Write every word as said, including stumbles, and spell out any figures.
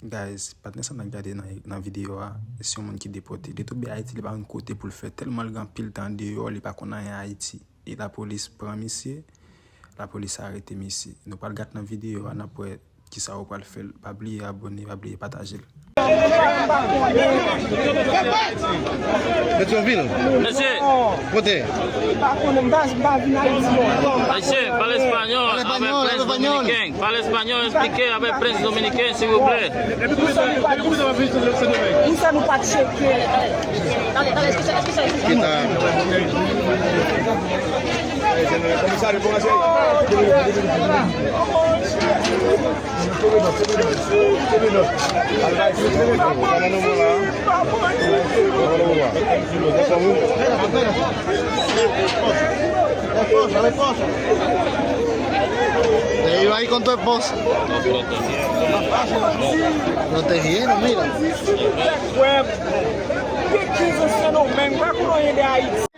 Guys, patnè sa n ap gade nan, nan videyo a, se yon moun ki depòte. Li tonbe Ayiti, li pa konn kote pou l fè. Tèlman l gen anpil tan andeyò, li pa konn anyen Ayiti. E lapolis pran misye, lapolis arete misye. Nou pral gad nan videyo a, n ap wè kisa yo pral fè l. Pa bliye abòne, pa bliye pataje l. Petyonvil. Mesye. Kote? Mesye, pale espanyòl avèk prens dominiken. Pale espanyòl, esplike avèk prens dominiken, silvouplè. Pou sa nou pa tcheke. Kita. Ellos ahí con tu esposa. Protegiendo, mira. Gen kenz ansyen nou menm, pa konn anyen de Ayiti.